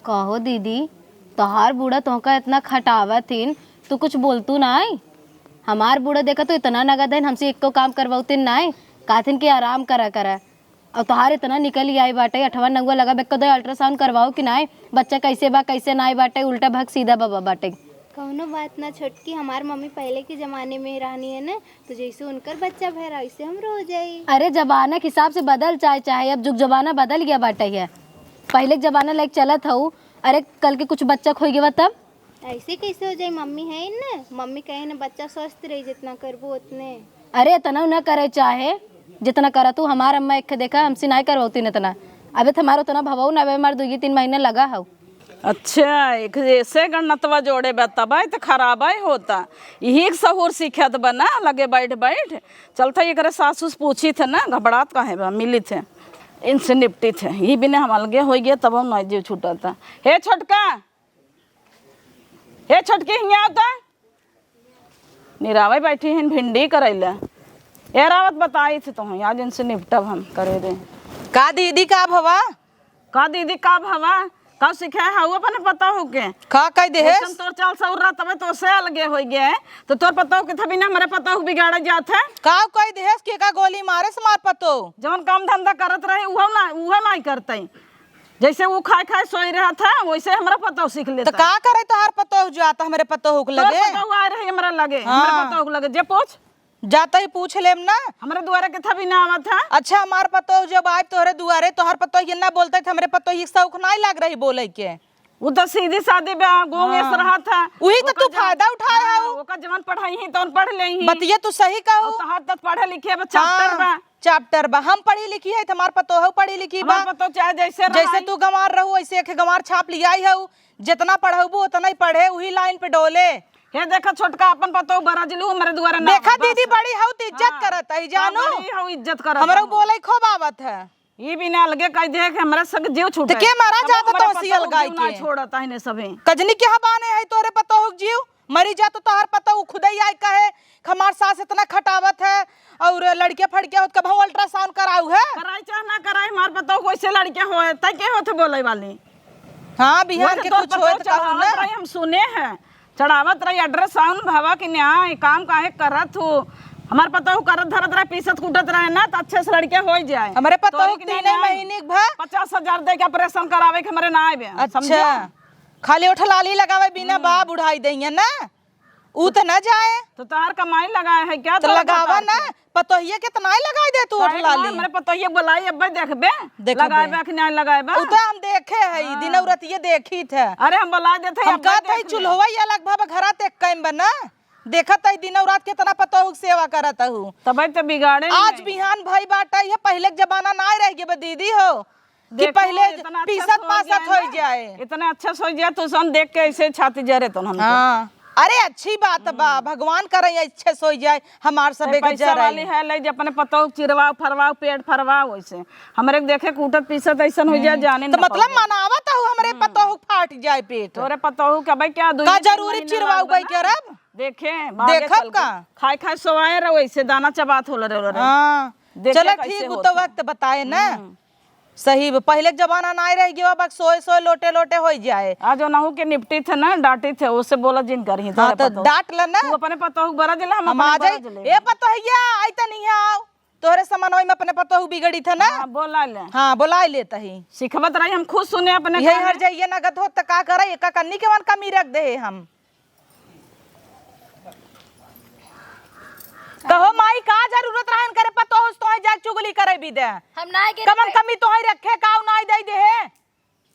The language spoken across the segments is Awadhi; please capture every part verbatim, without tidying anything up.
कहो दीदी, तोहार बूढ़ा तोहका इतना खटावत हिन, तू कुछ बोलतू नाई? हमार बूढ़ा देखा तो इतना नगद है, हमसे एको काम करवाउतिन नाई, कहथिन कि आराम करा करा। और तोहार इतना निकल आई बाटे, अठवा नौवा लगा बेको दे अल्ट्रासाउंड करवाओ कि नाई, बच्चा कैसे बा कैसे नाई बाटे, उल्टा भग सीधा बा, बा बाटे। कौनो बात ना छोटकी, हमार मम्मी पहले के जमाने में रहनी है ना, तो जैसे उनकर बच्चा भय रहा वैसे हमरो हो जाई। अरे जमाना के हिसाब से बदल चाहे चाहे, अब जुग जमाना बदल गया बाटे है। पहले के जमाना लाइक चलत हऊ, अरे कल के कुछ बच्चा खोई गवा तब। ऐसे कैसे हो जाई? मम्मी है ना, मम्मी कहे ना बच्चा स्वस्थ रही, जितना करबो उतने। अरे इतना ना करे चाहे, जितना करा तू। हमार अम्मा एक देखा हमसे नाई करवाउतिन इतना। अबे तो हमार उतना भवाऊ ना, अबे हमार दुई तीन महीने लगा हऊ। अच्छा, एक ऐसे गणतवा जोड़े बा, तबाही तो खराबाई होता। यही एक सहूर सीखत बा ना, लगे बैठ बैठ। चलता एकरे सास उस पूछी थे ना, घबरात काहे बा, मिली थे, इनसे निपटी थे। ये बिना हम अलगे हो गए, तब हम नहीं जीव छूटता। हे छोटका, हे छोटकी, हियाँ आवता। निरावे बैठी हैं भिंडी करैले। ए रावत बताई थी तो आज इनसे निपटब हम, करे दे। का दीदी का भवा? का दीदी का भवा? का सिखाए हऊ अपने पतोहू के? का कह देहेस? जैसन तोर चाल सौर रहा तबे तो से अलगे हो गए। तो तोर पतोहू के थबी ना हमरे पतोहू बिगाड़े जात है। का कह देहेस के का गोली मारे से मार पतोहू? जवन काम धंधा करत रहे उहो ना, उहो नाई करतई। जैसे ऊ खाए खाए सोई रहा था, वैसे हमरा पतोह सीख तो लेता। का करे तोहार पतोह जो आता हमरे पतोह के तोर लगे? पतोह आए रही हमरा लगे, हाँ। हमरा पतोह के लगे, जे पूछ। जाता ही पूछ लेम ना। हमरे दुआरे के थबी ना आवत है। अच्छा, हमार पतोह जब आए तोहरे दुआरे, तोहार पतोह ये ना बोलते थे, हमरे पतोह ये शौक नाई लाग रही बोले के। ऊ तो सीधी सादी बा, गोंग हाँ। ऐस रहा था। उही तो ओकर तू जवन, फायदा उठाए हाँ, हऊ। ओकर जवन पढ़ाई ही तौन पढ़ ले ही। बतिये तू सही कहू। और तोहार तो पढ़े लिखे बा, चैप्टर हाँ। बा। चैप्टर बा। हम पढ़ी लिखी है, हमार पतोह पढ़ी लिखी बा। हमार पतोह चाहे जैसे जैसे रहाई। तू गंवार रहू, वैसे एक गंवार छाप लियाई हऊ। जितना पढ़ाबू, उतना ही पढ़े, उही लाइन पे डोले। हे देखा छोटका, अपन पतोह बराजलू, हमरे दुआरे ना देखा बस। दीदी, बड़ी हऊ त इज्जत हाँ। करत है, हाँ, जानू। बड़ी हऊ, इज्जत करत हमरा हऊ। बोले खूब आवत है। ई बिना अलगे कह दे कि हमरा संग जीव छूटे। त के मारा तब जात हमरे तो सी पतोह अलगाई जीव ना के? छोड़त है ने सभे। कजनी के हबाने है तोरे पतोह जीव? मरी जा तो तोहार पतोह खुदे ही आए कहे, "हमार सास इतना खटावत है और लड़के फड़के होत कबहू अल्ट्रासाउंड कराऊ है?" कराई चाहे ना कराई, हमार पतोह वैसे लड़के होए, तै के होत बोले वाली? हाँ, बिहान वैसे के तोर कुछ पतोह होए तो कहू चढ़ावत ना। रही, हम सुने हैं, चढ़ावत रही अल्ट्रासाउंड भवा कि न्याय काम काहे करत हो? हमार पतोह करत धरत रहे, पीसत कूटत रहे ना, तो अच्छे से लड़के हो जाए। हमरे पतोह तोरी के तीन नहीं, महीने के भा पचास हजार दे के ऑपरेशन करावे के हमरे ना आवे, अच्छा। समझो? खाली ओठ लाली लगावे बिना हम्म। बा बुढ़ाई देइया ना, ऊ त ना जाए। तो तोहार कमाई लगाए है क्या? तो तोहरे लगावा बताए ना, के? पतोहिया के त नाई लगाई दे तू ओठ काहे के ना? लाली। हमरे पतोहिया के बोलाई, अब्बे देखबे, देखबे। लगाए बा कि नाई लगाए बा? ऊ त हम देखे है, हाँ। दिन औरतिये देखी थे। अरे हम बोला देते हैं, हम अब्बे कहत है देख ले। चूल्हवा ये अलग भा घरा ते कैम बना, देखत है दिन और रात कितना पतोह के सेवा करत हूँ। तबे तो बिगाड़े आज नहीं। बिहान भई बाटा, ये पहले के जमाना नाई रह गए बा दीदी हो। कि देखो, पहले इतना अच्छा पीसत सोच पासत गया होई ना। जाए। इतना अच्छा सोच गया, तो सन देख के ऐसे छाती जरे तो हम। हाँ। अरे अच्छी बात बा, हम्म। भगवान करे अच्छे सोई जाए, हमार सब ए, एक पैसा जरे। वाली है, ले जे अपने पतोह चिरवाओ, फरवाओ, पेट फरवाओ, वैसे हमरे के देखे कूटत पीसत ऐसन हो जाए, हम्म। जाने तो न मतलब पावे। मनावत हूँ हमरे हम्म। पतोह फाट जाए पेट। तोरे पतोह के भाई क्या दुई का तीन जरूरी महीने चिरवाओ बाद गई बना? करब? देखे, बागे देखब चल के। का? खाए खाए सोवाए रहो, ऐसे दाना चबात होला रहो रे। हाँ। देखे चलो कैसे ठीक, उ होत तो है। वक्त बताए ना। हम्म। सही बा, पहिले के जमाना नाई रह गयो, अब सोए सोए लोटे लोटे होई जाए। आज ओनहु के निपटी थे ना, डांटी थे, ओसे बोला जिन करही, हाँ, तोरे तो पतोह। डांट ल ना। तू अपने पतोह के बरज ले, हम हम अपने आ जाई। बरज ले। ए पतोहिया, आई तनी आओ। तोहरे समनोई में अपने पतोह बिगड़ी थे ना। हाँ, बोला ले। हाँ, बोला लेत ही। सिखबत रही, हम खुद सुने अपने यही कान हर में। जाइए नगद होत त का करे, एका कन्नी के वन कमी रख दे हम। कहो माई, का जरूरत रहन करे पतोह से तोहे जाके चुगली करे भी दे? हम नाई गए कमन रहे। कमी तोहे रखे, काऊ नाई दे दे है?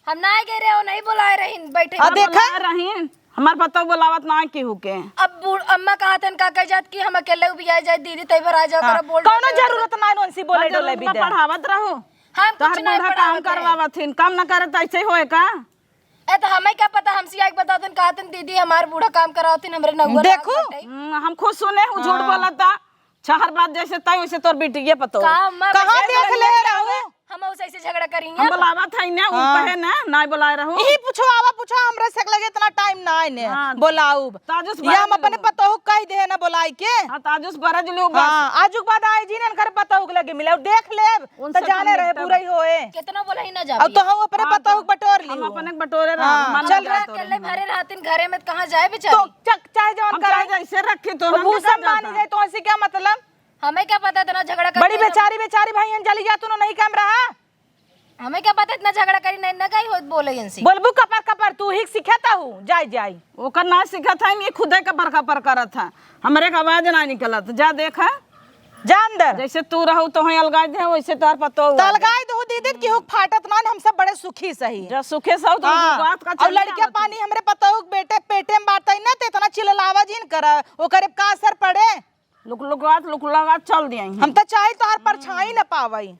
हम नाई गए रहे, वो नहीं बुलाए रहीन, बैठे। आ हम देखा? बुलाए रहीन, हमार पतोह बुलावत ना केहू के। अब बूढ़ अम्मा कहतन का कह जात कि हम अकेले उबिया जाए, दीदी तई भर आ जाओ, हाँ, करो बोल कौनो डोल। जरूरत ना नोनसी बोले हाँ, डोले जरूरत भी ना दे। पढ़ावत रहो। हम तोहर कुछ ना बूढ़ा काम पढ़ावत है। करवावत हिन, काम ना करे त ऐसे ही होए का? ए, तो हमें क्या पता, हमसे आके बतातन, कहतन, "दीदी, हमार बूढ़ा काम करावतिन, हमरे नौआ देखो। लागत बाटे।" हम्म, हम खुद सुने हूँ, झूठ हाँ। बोलता। छहर बात जैसे तय वैसे तोर बिटिया पतोह। का अम्मा कहाँ बच्चे देख ले रहू? हम उसे ऐसे झगड़ा करी हम हैं। बोलावत है ना, उ हाँ। कहे ना, ना बोलाए रहू। यही पूछो, आवा पूछो, हमरे से लगे इतना टाइम ना आए ने। हाँ। बोलाउब। ताजुस ये हम बरज अपने लू। पतोह कह दे ना बोलाई के। हाँ, ताजुस बरज लू बस। हाँ, आजुक बाद आए जी ना घर पतोह के लगे मिले, देख लेब, उनसे त जाने रहे निपटब। बुराई होए। कितना बोला ही ना जाबी। अब तो हम अपने हाँ, पतोह तो बटोर ली हम हो। अपने बटोरे रह, हाँ, मन चल लगा रहा। तो अकेले रही। भरे रहतिन घरे में, कहाँ जाए बेचारी? तो च-, चाहे जवन हम करे। चाहे जैसे रखे तो वो हम भूसा क्या मानी जाता? जाए तो ऐसे क्या मतलब? हमें क्या पता इतना झगड़ा करती बड़ी है। बेचारी, बेचारी भाई हम जली जा, तू नहीं काम रहा। हमें क्या पता इतना झगड़ा करी, नहीं ना कहीं होत बोले इनसे। बोलबू कपर कपर, तू ही सिखाता हूँ, जाई जाई। ओकर ना सिखत है, ये खुदे कपर कपर करत है। हमरे का आवाज ना निकलत, जा देख है। जा अंदर। जैसे तू रहू तो हैं अलगाई दे, वैसे तोहर पतो तो हुआ। अलगाई दो दीदी, केहू फाटत ना, हम सब बड़े सुखी सही। जा सुखे सहो तो हाँ। बात का और चली लड़के आवत। पानी हमरे पतोह के बेटे पेटे में बात है ना, तो इतना चिल्लावा जिन कर, ओकरे का असर पड़े? लुक लुकात, लुक लुकात चल दिया ही। हम तो चाहे तोहार परछाई न पावई।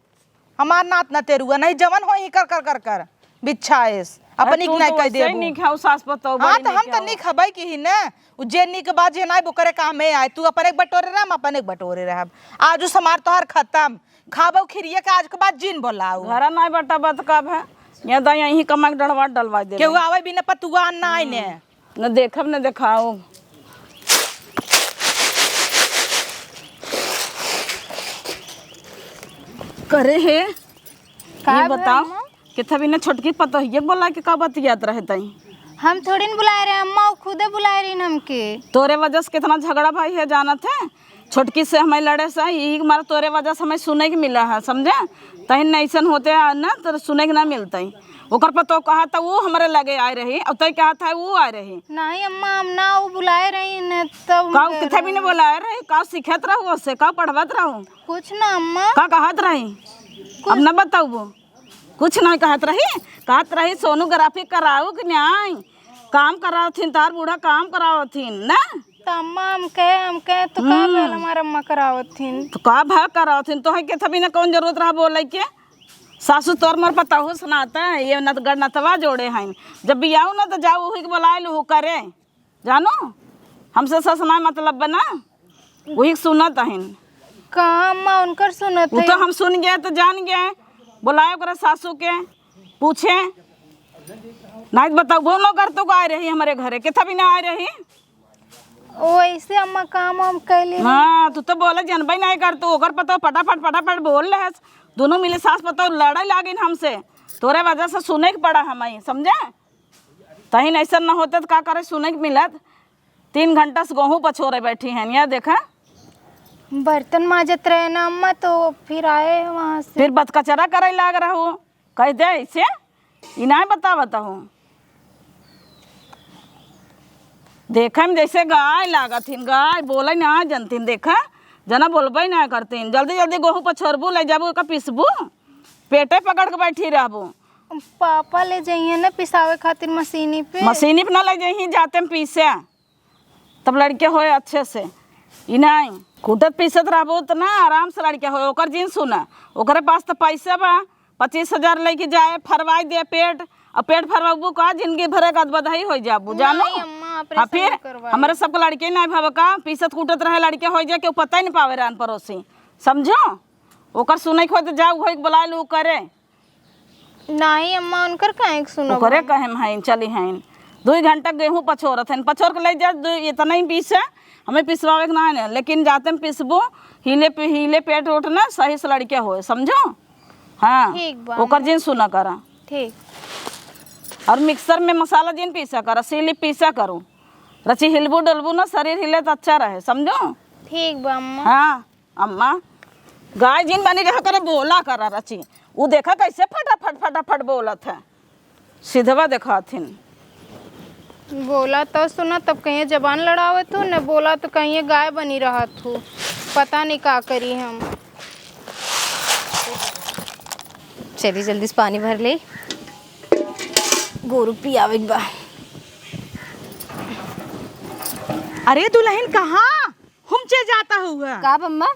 हमार नात न तेरुआ नहीं, जवन होई कर, कर, कर, कर। बिच्छाएस। अरे अपनी तू के नहीं तो कह वैसे ही देबू। नहीं खाऊ, सास पतोह हाँ, बड़ी तो नहीं हम तो खाऊ। नहीं खबई की ही ना। उ जे निक बात जे नाई, ओकरे काम में आए। तू अपने एक बटोरे रह, हम अपने एक बटोरे रहब। आज उस हमार तोहार खत्म। खाबो खिरिया के आज के बाद जिन बोलाऊ। घरा नाई बटा बत कब है? ये दा यहीं कमा के डलवा, डलवा दे। केहू आवे बिना पतुआ ना आए ने। न देखब न देखाओ। करे हे, का ये भा बताओ, अम्मा? किथे बिना छोटकी पतोहिए बोला के का बतियात रहे तई? हम थोड़ी न बुलाए रहे अम्मा, वो खुदे बुलाए रही हमके। तोरे वजह से कितना झगड़ा भाई है जानत है? छोटकी से हमें लड़े से, यही के मारे तोरे वजह से हमें सुने के मिला है, समझे? तहिन ऐसन होते है ना, तो सुने के ना मिलते। ओकर पतोह कहा था, वो हमरे लगे आए रही, और तय कहा था, वो आए रही। नहीं अम्मा, हम ना वो बुलाए रही न, तब हम का कह किथे भी रहे नहीं हैं। बुलाए रही, का सिखत रहू उससे, का पढ़वत रहू? कुछ ना अम्मा। का कहत रही? कुछ अब ना बताऊ वो। कुछ नहीं कहत रही, कहत रही सोनोग्राफी कराऊ कि नहीं, काम करावथिन, तार बूढ़ा काम करावथिन ना। त अम्मा हम कहे, हम कहे तो का हम्म। भल हमार अम्मा करावथिन? तो का भल करावथिन? तोहे के थबी ना कौन जरूरत रहा बोले के? सासू तोर मोर पतोहू सुनाता है, ये नत गणतवा जोड़े हैं। जब भी आऊ ना तो जाऊ वही के बुलाए लू करे। जानो, हमसे सस ना मतलब बना, वही सुनत हन। का अम्मा उनकर सुनत वो है? तो हम सुन गए तो जान गए, बुलाए ओकरा सासू के, पूछे, नहीं तो बताओ, वो नौकर तो आए रही हमारे घरे, कितना भी ना आए रही। ओ, ऐसे अम्मा काम हम कैली। हाँ, तू तो बोले जनबे नहीं कर, तू ओकर पतोह फटाफट, फटाफट बोल रहे, दोनों मिले सास पतोह लड़े लागिन हमसे, तोरे वजह से सुने के पड़ा हमें, समझे? तहिन ऐसन न होते तो का करे, सुने के मिलत। तीन घंटा से गेहूं पछोरे बैठी हैं, या देखा। बर्तन माजत रहे ना अम्मा, तो फिर आए हैं वहाँ से। फिर बतकचरा करे लाग रहू, कह दे ऐसे, ई नाय बतावत हूँ। देखे में जैसे गाय लागत हिन, गाय बोले ना जनतीन, देखा, जना बोलबे ना करतीन। जल्दी जल्दी गेहूं पछोरबू, ले जाबू, का पीसबू, पेटे पकड़ के बैठी रहबू। पापा ले जाइए ना पिसावे खातिर मशीनी पे। मशीनी पे ना ले जाइए, जाते में पीसे, तब लड़के होए अच्छे से। ई नहीं, कूटत पीसत रहबो त ना आराम से लड़के होए। ओकर जिन सुना, ओकरे पास त पैसा बा, पच्चीस हजार लेके जाए, फरवाई दे पेट, और पेट फरवाबू का, जिंदगी भरे का बधाई हो जाबू, जानो? नहीं अम्मा, हाँ, ऑपरेशन फिर करवाए। हमारे सबके लड़के नहीं भवे का, पीसत कूटत रहे, लड़के हो जाए, केहू पता ही नहीं पावे रान पड़ोसी, समझो? ओकर सुने के हो तो जाओ, वही के बुला लू करे। नाही अम्मा, उनकर काहे के सुनब ओकरे हम? कहे में हईन, चली हईन। दुई घंटा गेहूं पछोरत हईन, पछोर के ले जा, दु-, इतना ही पीस है, हमें पिसवावे के ना है, लेकिन जाते में पिसबो, हिले पे, हिले पेट उठ ना, सही से लड़के होए, समझो? हाँ, ठीक बा, ओकर अम्मा। जिन सुना करा। ठीक। और मिक्सर में मसाला जिन पीसा करा, सीली पीसा करो। रची हिलबू डुलबू ना, शरीर हिले तो अच्छा रहे, समझो? ठीक बा, अम्मा। हाँ। अम्मा, गाय जिन बनी रहा करे, बोला करा रची। उ देखा कैसे फटाफट, फटाफट बोलत है। सिधवा देखाथिन। बोला तो सुना, तब कहिए जबान लड़ावत हूँ, न बोला तो कहिए गाय बनी रहत हूँ। पता नहीं का करी हम। चली जल्दी से पानी भर ले, गोरू पियावे के बा। अरे दुलहिन, कहाँ हुमचे जाता हुआ? का बम्मा?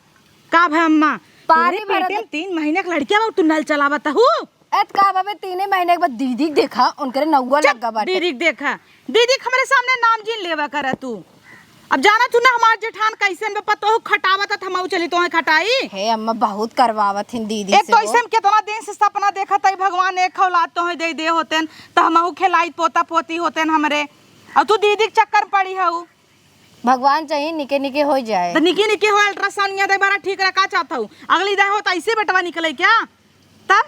का भा अम्मा? पानी तोरे भरत पेटे में तीन महीने के लड़किया बा, तू नल चलावत हू? एत का बाबे, तीने महीने के बाद दीदी के देखा, उनकरे नौवा चुप, लग्गा बाटे। दीदी के देखा, दीदी के हमरे सामने नाम जिन लेवा करा तू। अब जानत हू ना हमार जेठान कैसन बा, पतोह खटावत त हमहू चली तोहे खटाई। हे अम्मा, बहुत करवावत हिन दीदी एक से तो वो। ऐसे हम कितना दिन से सपना देखत हई, भगवान एक औलाद तोहे दे दे होतेन, त हमहू खेलाइत पोता पोती होतेन हमरे। और तू दीदी के चक्कर में पड़ी हऊ। भगवान चाहिए निके निके हो जाए। त निके निके हो, अल्ट्रासाउंड यहाँ दे बारा ठीक रखा चाहत हऊ। अगली दे हो त ऐसे बेटवा निकले क्या? तब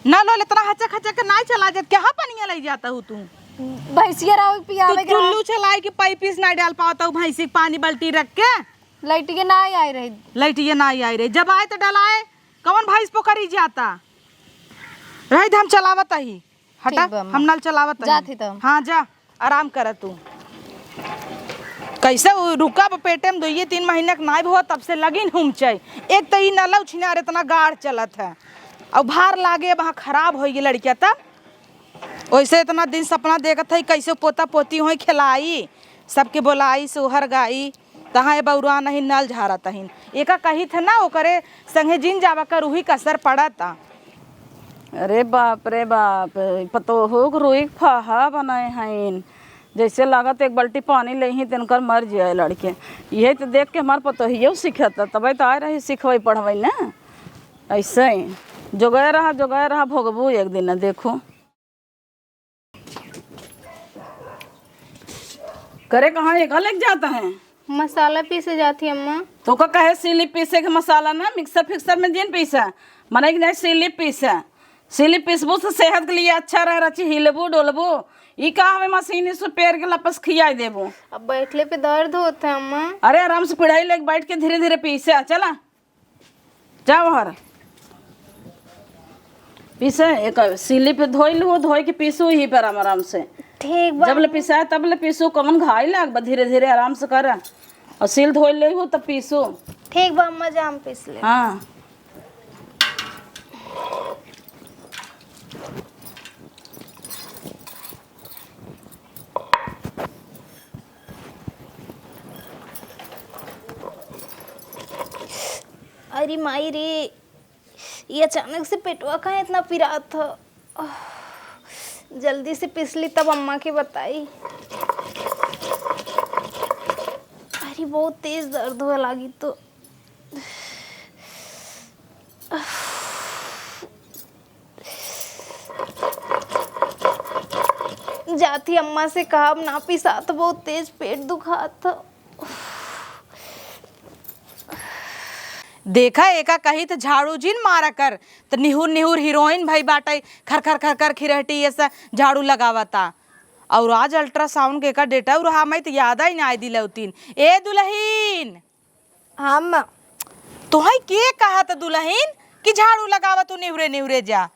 नल उल इतना हचक हचक के नाई चला जात, कहाँ पनिया लई जात हऊ तू? भैंसिया राव तू पियावे के रहा। टुल्लू चलाई के पाइप पीस नाई डाल पावत हऊ भैंसी के पानी बाल्टी रख के। लइटिये नाई आई रही। लइटिये नाई आई रही, जब आए त डलाए, कौन भैंस पोखरी जाता? रही दे, हम चलावत ही। हटा, ठीक बा, अम्मा। हम नल चलावत हई। जात ही तब। हाँ, जा, आराम कर तू। कैसे उ रुका बा पेटे में दुइये तीन महीना के नाई हुआ, तब से लगिन हुमचै। एक त ई नलौ छिनार इतना गाढ़ चलत है, और भार लागे, अब हाँ खराब होई लड़किया। तब वैसे इतना दिन सपना देखत है, कैसे पोता पोती होई, खिलाई, सबके बोलाई, सोहर गाई। तहाँ ए बौरा नहीं नल झारत हईन। एका कहित है ना, ओकरे संगे जिन जावा कर, उही कसर पड़त। अरे बाप रे बाप, पतोहू के रुई के फाहा बनाए हईन। जैसे लागत एक बाल्टी पानी लेही, तिनकर मर जाए लड़के। इहे तो देख के हमार पतोहियो सीखत, तबे तो आए रही सिखवई पढ़वई ना। ऐसे ही जोगाए रहा, जोगाए रहा, भोगबू एक दिन, देखू। करे कहाँ एका लेके जाता है? मसाला पीसे जाती अम्मा। तो का कहे सिली पीसे के मसाला ना, मिक्सर फिक्सर में जिन पीसा, मने कि नहीं सिली पीसा। सिली पीसबू से सेहत के लिए अच्छा रह, रची हिलबू डोलबू। ई का हमें मशीन से पेर के लपस खियाई देबू? अब बैठले पे दर्द होता है अम्मा। अरे आराम से पिढ़ाई लेके बैठ के धीरे धीरे पीसे, चला। जा बाहर। पीसे एक सिली पे धोई लू, धोई के पीसू ही पे आराम आराम से। ठीक बा। जब ले पिसाए तब ले पीसू, कमन घाई लाग बा, धीरे धीरे आराम से कर। और सील धोई ले हो तब पीसू। ठीक बा अम्मा, जा हम पीस ले। हाँ। अरे माई रे, ये अचानक से पेटवा काहे इतना पिरात ह? जल्दी से पीस ली तब अम्मा के बताई। अरे बहुत तेज दर्द होए लागी तो। जाती अम्मा से कहब ना पिसात, बहुत तेज पेट दुखात ह। देखा, एका कही त झाड़ू जिन मारा कर, त निहुर निहुर हीरोइन भई बाटइ, खर खर खर खर खिरहटी ये से झाड़ू लगावता। और आज अल्ट्रासाउंड के एका डेटा उरहा मई त याद ही ना आय दिलौतीन। ए दुलहिन, हम। तोहई के कहत दुलहिन कि झाड़ू लगावा तू निहुरे निहुरे जा?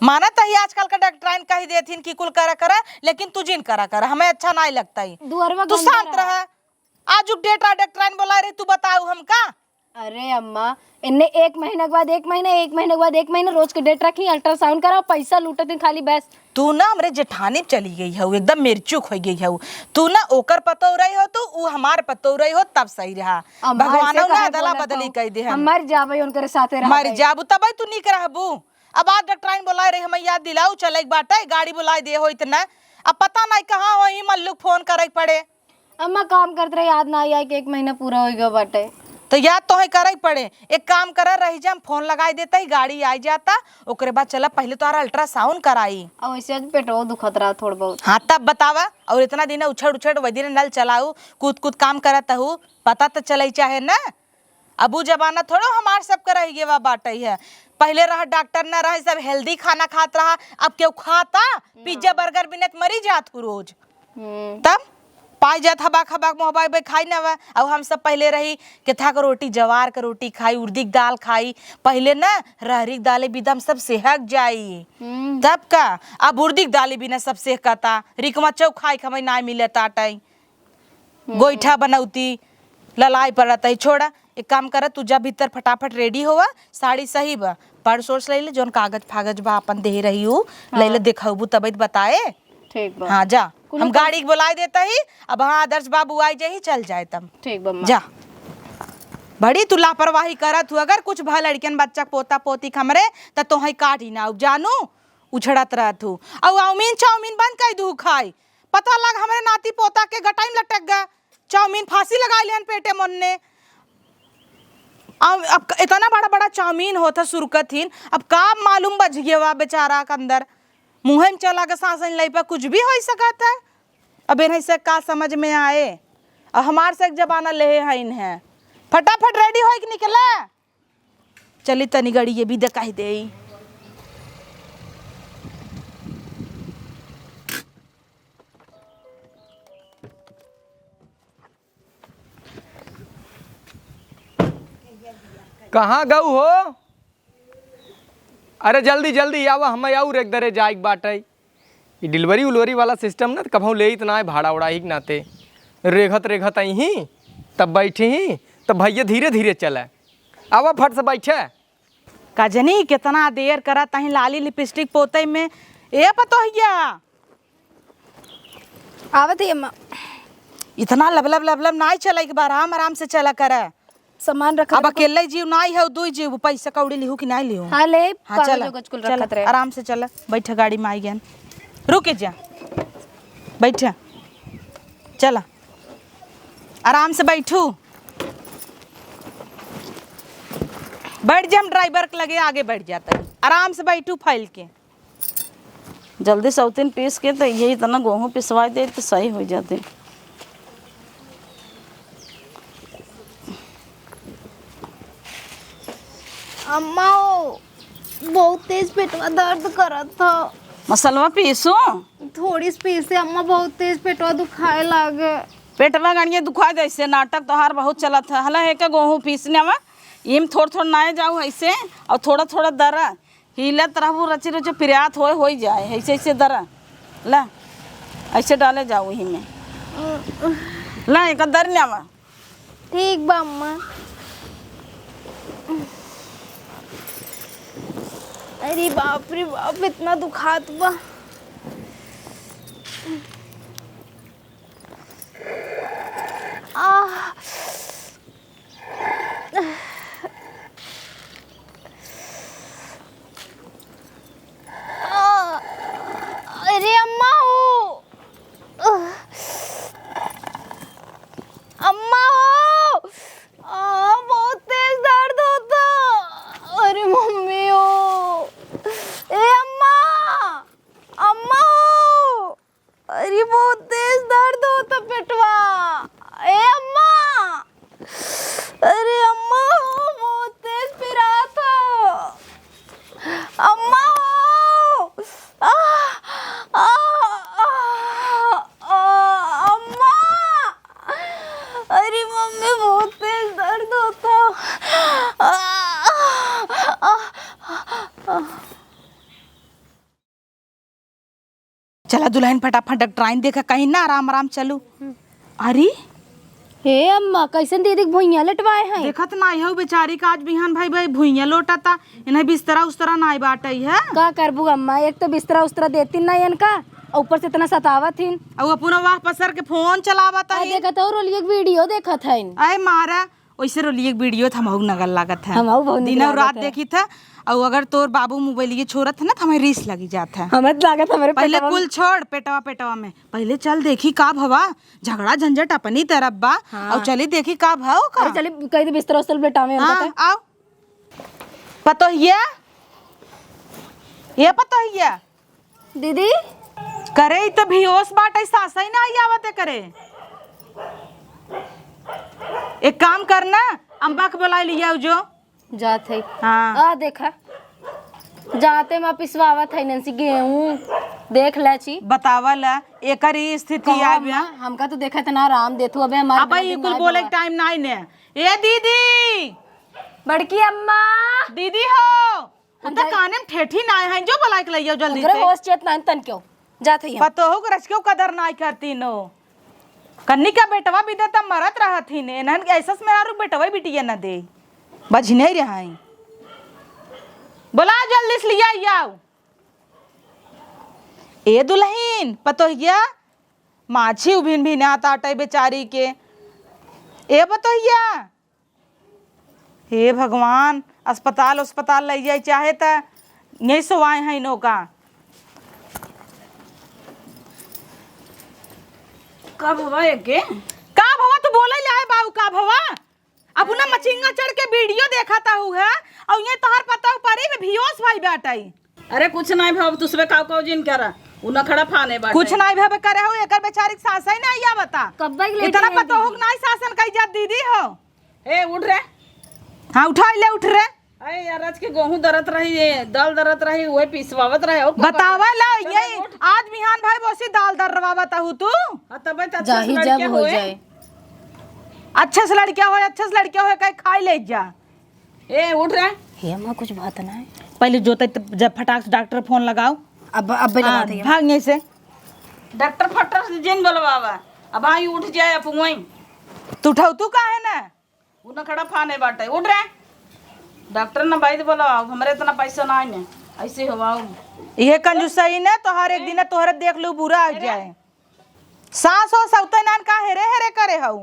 मानत ही आजकल का डॉक्टराइन कही देथिन कि कुल करा करा, लेकिन तू जिन करा करा, हमें अच्छा नाहीं लगता ही। दुअरवा तू गंदा शांत रहा। रहा। आजुक डेटा डॉक्टराइन बोलाए रही, तू बताऊ हमका? अरे अम्मा, इन्ने एक महीना के बाद एक महीना, एक महीना के बाद एक महीना, रोज के डेट रखी, अल्ट्रासाउंड कराओ, पैसा लूटत हैं खाली बस। तू ना हमरे जेठानी चली गई हऊ, एकदम मेरचुक होइ गई हऊ। तू ना ओकर पतोह रही हो, तू उ हमार पतोह रही हो, तब सही रहा। अम्मा, भगवानो ऐसे ना काहे अदला बोलत बदली हऊ? कई दे हम। हम मर जाबे उनकरे साथे रहबे। मर जाबू तबे तू नीक रहबू। अब आज डॉक्टराइन बोलाए रही, हमें याद दिलाऊ, चले के बाटे, गाड़ी बोलाए दे होइत ना। अब पता नहीं कहाँ होई, मल्लू के फोन करे के पड़े। अम्मा काम करत रही, याद ना आई कि एक महीना पूरा होइ गयो बाटे। तो याद तोहई करे के पड़े। एक काम करा, रही जा, हम फोन लगाई देता ही, गाड़ी आई जाता, ओकरे बाद चला पहले तोहरा अल्ट्रासाउंड कराई। और वैसे आज पेटो दुखत रहा थोड़ बहुत। हाँ, तब बतावा। और इतना दिन उछड़ उछड़ वही दिन नल चलाऊ, कूद कूद काम करत हऊ, पता तो चले चाहे ना। अब उ जमाना थोड़ो हमार सबके रह गवा बाटे है। पहले रहा डॉक्टर ना रहे, सब हेल्दी खाना खात रहा। अब केहू खाता? पिज्जा बर्गर बिनत मरी जात हूँ रोज। हम्म। तब पाई जात हबाक हबाक मोहबाई बे खाई ना बा। अब हम सब पहले रही केथा के रोटी, जवार के रोटी खाई, उर्दी के दाल खाई। पहले ना रहरी के दाले बिदम सब सेहक जाई। हम्म। तब का? अब उर्दी के दाले बिना सब सेहकता। रिकमा चौक खाई के हमें ना मिलत आटे। हम्म। गोइठा बनौती, ललाई पड़त है। छोड़ा, एक काम कर, तू जा भीतर फटाफट रेडी होवा, साड़ी सही बा, पर्स ओर्स ले ले, जौन कागज फागज बा अपन देह रही हूँ, ले ले, हाँ। देखबू तबे तो बताए। ठीक बा। हाँ, जा, कुनो हम काम गाड़ी के बुलाई देता ही। अब हाँ, आदर्श बाबू आई जाही, चल जाए तब। ठीक बा, अम्मा। जा। बड़ी तू लापरवाही करत हूँ, अगर कुछ भा लड़कियन बच्चा पोता पोती खमरे, त तोहई काटी ना, अब जानू, उछड़त रहत हूँ। और चाउमीन, चाउमीन बंद कर दू खाई। पता लग हमरे नाती पोता के गटाई में लटक गा। चाउमीन फांसी लगाइ लेहन पेटे मोन्ने। अब, अब इतना बड़ा बड़ा चाउमीन होत ह सुरकत हीन, अब का मालूम बझ गया बा बेचारा के अंदर। मुँहे में चला के सांस लई पे कुछ भी होइ सकत है। अब इन्हें से का समझ में आए? अब हमार से एक जमाना लेहे हइन है। फटाफट रेडी होइ के निकले। चली तनी गड़ी ये भी देखाई देई। कहाँ गऊ हो? अरे जल्दी जल्दी आवा, हम और एक दरे जाइक बाटै। ई डिलीवरी उलवरी वाला सिस्टम ना, त कभौ लेइत ना है भाड़ा उड़ा ही के नाते। रेघत रेघत अइहीं, तब बैठहीं, तब भैया धीरे धीरे चलै। आवा फट से बैठे। का जनी केतना देर करत अहीं लाली लिपस्टिक पोतै में। ए पतोहिया, आवत ही अम्मा। इतना लबलब लबलब नाई चलै के बा, आराम आराम से चला करै। सामान रख अब दे। अकेले जीव नाई है, दुई जीव, पैसा कौड़ी लिहू कि नाई लिहू? हाँ, ले, हाँ, कागज चला, उगज कुल चला, रखत रहे। आराम से चला, बैठा गाड़ी में आई गन। रुक जा, बैठा, चला, आराम से बैठू, बैठ जा, हम ड्राइवर के लगे आगे बैठ जाता है, आराम से बैठू फैल के। जल्दी सौतीन पीस के तो ये इतना गेहूँ पिसवा दे तो सही हो जाते। अम्मा, ओ, बहुत तेज पेटवा दर्द करत ह। मसलवा पीसू? थोड़ी सी पीसे अम्मा, बहुत तेज पेटवा दुखाए लागे। पेटवा गणिये दुखाए, जैसे नाटक तोहार बहुत चलत है। हला है के गेहूँ पीसने में, इम थोड़ थोड़ नाए जाऊ ऐसे, और थोड़ा थोड़ा दरा। हिलत रहबू, रची रची पिरात होए, होई जाए, ऐसे, ऐसे दरा। ला, ऐसे डाले जाओ यही में। ला, एक दर ल्यावा। ठीक बा, अम्मा। अरे बाप रे बाप, इतना दुखात बा। आह। अरे अम्मा हो, अम्मा हो, आ, बहुत तेज दर्द होता। अरे मम्मी हो, ए अम्मा, अम्मा हो। अरे, बहुत तेज दर्द होता पेटवा। ए अम्मा, अरे अम्मा हो, बहुत तेज पिरात हो। अम्मा हो, आ, आ, आ, आ, अम्मा, अरे मम्मी, बहुत तेज दर्द होता। आ, आ, आ, आ। चला दुलहिन, फटाफट डॉक्टराइन देखा, कहीं ना आराम आराम चलू। अरे, हे अम्मा, कैसन दीदी के भुइयां लेटवाए हैं? देखत ना हो बेचारी का आज बिहान भाई भाई भुइयां लोटा ता, इन्हें बिस्तरा उस्तरा नाई बाटई है। का करबू अम्मा, एक तो बिस्तरा उस्तरा देती ना इनका, और ऊपर से इतना सतावत हिन। और अपना वाह पसर के फोन चलावत आ, ही। देखत हो रोलिए के वीडियो देखत है। आए मारा, वैसे रोलिए के वीडियो त हमहू नगल लागत है। हमहू बहुत निक दिनौ लागत रात है। देखी था, और अगर तोर बाबू मोबाइल ये छोड़त है ना, तो हमें रीस लगी जात है। हमें तो लागत हमारे पहले पेटवा में। कुल छोड़, पेटवा, पेटवा में। पहले चल देखी का भवा, झगड़ा झंझट अपनी तरफ बा, हाँ। और चली देखी का भाव का। अरे चली, कह दे बिस्तर उस्तर लेटावे उनका हाँ, तो। आओ। पतोहिया, ये पतोहिया। दीदी। करे, ई त बेहोश बाटे, सासई ना आई आवत करे। एक काम करना, अम्बा के बुलाए लिया जो। जात है। हाँ। आ देखा, जाते माँ पिसवावत है नैंसी गेहूँ, देख ले ची। बतावल, एकर ई स्थिति कहो आ गया। अम्मा, हमका तो देखत ना आराम देतू, अबे हमारे अब बिना ई दिन कुल ना बोले के टाइम नहीं ने। ए दीदी, बड़की अम्मा। दीदी हो, हम उनका जाई। काने में ठेठी ना है, जो बुलाए के लइयो जल्दी ओकरे से। होश चेत ना तन क्यों जात है हम। पतोहू के रचक्यो कदर ना करती नो। कन्नी का बेटवा बिदे तब मरत रहत ही ने, एनहन के ऐसस मेहरारू बेटवा बिटिया न दे। बझ नहीं रहा है। बुला जल्दी से लिया आओ। ए दुलहिन, पतोहिया, माछी उभिन भी ना ताटे बेचारी के। ए पतोहिया, हे भगवान, अस्पताल, अस्पताल लइ जाए चाहे त यही सोवाए हैं इनों का। का भवा एके? का भवा, तू का भवा? अपना मचिंगा चढ़ के वीडियो देखत हऊ है, और ये तोहर पतोह परी में भियोस भाई बाटई। अरे कुछ नाहीं भवा, तुसबे काव काव जिन करा, उ नखड़ा फाने बाटे। कुछ नाहीं भवा करे हऊ, एकर बेचारी के सासई नाहीं आवता। कब्बे के लेटे इतना हैं पतोह दीदी। के नाहीं शासन कई जात दीदी हो। ए उठ रे। हाँ उठा ले, उठ रे। अरे यार, आज के गेहूं दरत रही, ये दाल दरत रही, वही पिसवावत रहे। और का बतावा करत? ला, चल, ये उठ। आज बिहान भाई बोसी दाल दरवावत हऊ तू। हाँ, तबे तो अच्छा से जाही लड़के जब हो होए। जाए। अच्छे से लड़के होए, अच्छे से लड़के होए, कहीं खाई ले जा। ए, उठ रे। हे माँ, कुछ बात ना है। पहले जोते त-, जब फटाक से डॉक्टर फोन लगाओ। अब, अब भी हाँ, लगाते हैं। भाग यहीं से। डॉक्टर फटर से जिन बोलवावा। अब आई उठ जाए, अब वहीं। तू उठाऊ तू काहे ना? उ नखड़ा फाने बाटे। उठ रे। डॉक्टर ना बैद बोलाओ, हमरे इतना पैसा ना है ने। ऐसे हवाओ। इहे कंजूसई ने तोहार एक दिन तोहरे देख लू बुरा हो अरे। जाए। सास हो सौते नान का हेरे हेरे करे हऊ।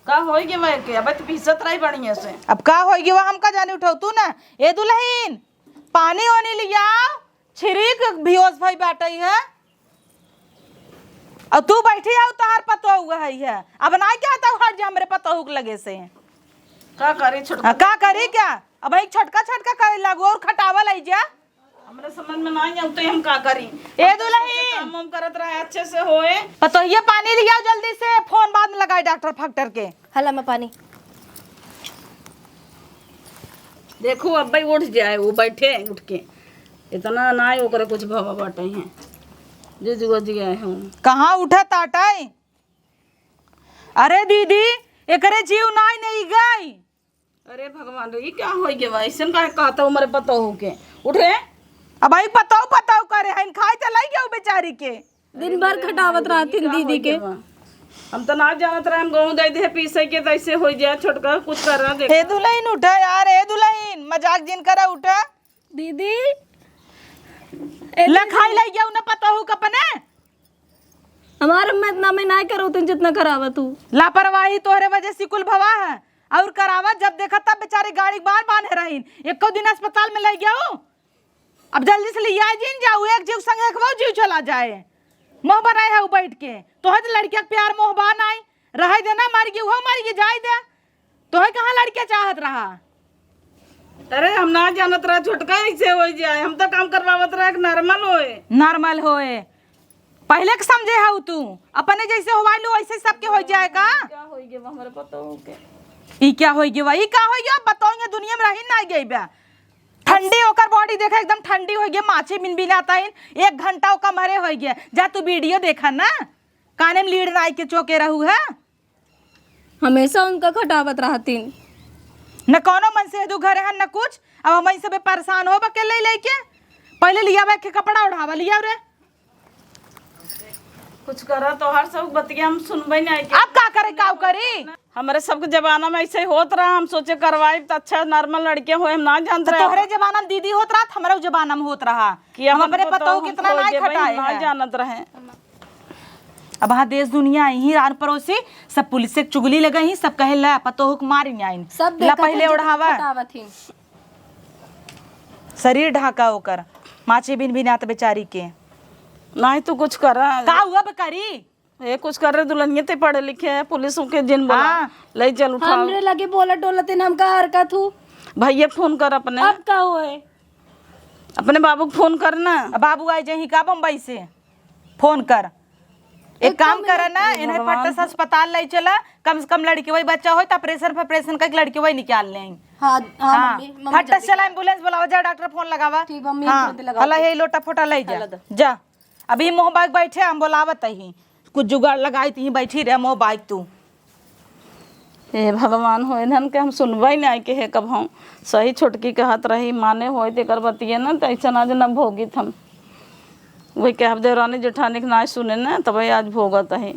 का होई गे वह के? अबे तो पीसत रही बढ़िया से। अब का होई गे वह हमका जाने उठाऊ तू ना। ए दुल्हन, पानी ओनी लियाओ, छिरिक भियोस भाई बाटई है। और तू बैठी है, तोहार पतोह है, है। अब ना क्या तो हट जा हमरे पतोह के लगे से। का करी छोटका? हाँ, का करी क्या? अब एक छोटका छोटका करे लागू और खटावा लई जा। हमरे समझ में ना आई, अब तो हम का करी? ए दुल्हन। काम वाम करत रहे अच्छे से होए। पतोहिया पानी लियाओ जल्दी से, फोन बाद में लगाए डॉक्टर फाक्टर के। हला में पानी। देखो, अब भाई उठ जाए, वो बैठे हैं उठ के। इतना ना है ओकरे कुछ भवा बाटे हैं, जे जुआ जिया है हम। कहाँ उठा ताटाई? अरे दीदी, एकरे जीव नाई नहीं गई। अरे भगवान रे, ई क्या होई गे बा? ऐसन काहे कहता हमारे पतोहू के? उठ रे। अब आई पतोहू, पतोहू करे हैं, खाए त लाई गयो बेचारी के। दिन भर खटावत रहतिन दीदी के। हम तो ना जानत रहे, हम गेहूं दे दे पीसे के, तैसे हो जाए छोटका, कुछ करा दे। हे दुल्हन उठा यार, हे दुल्हन, मजाक जिन करा, उठा। दीदी, ए ला दीदी। खाई लाई गयो ना पतोहू के अपने। हमार अम्मा इतना में नाय करो तुम जितना करावा तू। लापरवाही तोहरे वजह से कुल भवा है। और करावा जब देखा तब बेचारी गाड़ी बांध बांधे रहीन। एको दिन अस्पताल में ले गयो। अब जल्दी से ले आए जिन जाऊ, एक जीव संगे एक वो जीव चला जाए। मोह बनाए है बैठ के। तोहे तो लड़किया के प्यार मोह बा नाई। रहे देना मर गई, वो मर गई, जाए दे। तोहे कहाँ लड़के चाहत रहा? अरे हम ना जानत रहा छोटका ऐसे हो जाए, हम तो काम करवावत रहा कि नॉर्मल होए। नॉर्मल होए। पहले के समझे हऊ तू, अपने जैसे होवाई लो वैसे सबके हो जाए का? क्या होई गे बा हमरे पतोहू के? ई क्या होई गे बा? ई का होई गे? बताओ, ये दुनिया में रही ना गई बा। ठंडी ओकर बॉडी देखा, एकदम ठंडी होई गे, माछी बिन बिनाता है। एक घंटा ओका मरे होई गे। जा तू वीडियो देखा ना, काने में लीड नाई के चोके रहू है। हमेशा उनका खटावत रहतीन। न कौनो मन से दू घरे हन, न कुछ। अब हम सबे परेशान होब अकेले लेके। पहले लियावे के कपड़ा ओढ़ावा, लियाव रे। कुछ करा, तोहार सब बतिया हम सुनबे नहीं के। अब का करे, काऊ करी? हमरे सबके जमाना में ऐसे होत रहा, हम सोचे करवाई तो अच्छा नॉर्मल लड़के होए, हम ना जानत तो रहे। तोहरे जमाना में दीदी होत रहा, हमरे जमाना में होत रहा। कि हम अपन अपने पतोहू पतोहू कितना खोज नाई देबे, खटाए हम ना हैं। जानत रहे। अब हाँ देश दुनिया यहीं आन पड़ोसी सब पुलिस से चुगली लगे ही, सब कहे ला पतोहू के मारी आइन। सब ला देखत पहले हैं, ओढ़ावा। खटावत ही। शरीर ढाका ओकर, माछी बिन बिनात बेचारी के। नाहीं तो कुछ करा। का हुआ बे करी? ए, कुछ कर रे दुल्हनिया, ते पढ़े लिखे है, पुलिस के जिन बोला, हाँ। ले चल उठाओ। हमरे लगे बोलत डोलत है, हमका हरकत हूँ। भैया फोन कर अपने। अब का होए? अपने बाबू को फोन कर ना। अब बाबू आए जहीं का बम्बई से, फोन कर। एक एक काम काम करे ना, नहीं। इन्हें भगवान। फट से अस्पताल ले चला, कम से कम लड़की वही बच्चा होए तो ऑपरेशन फॉपरेशन करके लड़की वही निकाल ले। हाँ, हाँ, हाँ, मम्मी, मम्मी फट से जल्दी चला, कर। एम्बुलेंस बुलावा, जा डॉक्टर फोन लगावा। ठीक, मम्मी हाँ, तुरंत लगाओ। हला यही लोटा फोटा ले जा। हला दो। जा। अभी मोह बाइक बैठे, हम बोलावत ही, कुछ जुगाड़ लगाई, तहीं बैठी रहे मोह बाइक तू। हे भगवान, हो इन्हन के हम सुनबे नहीं के है कब हम। सही छोटकी कहत रही, माने होई तेकर बतिये ना, तो ऐसा आज न भोगित हम। वही के अब देवरानी जेठानी के ना सुने ना, तब आज भोगत ही।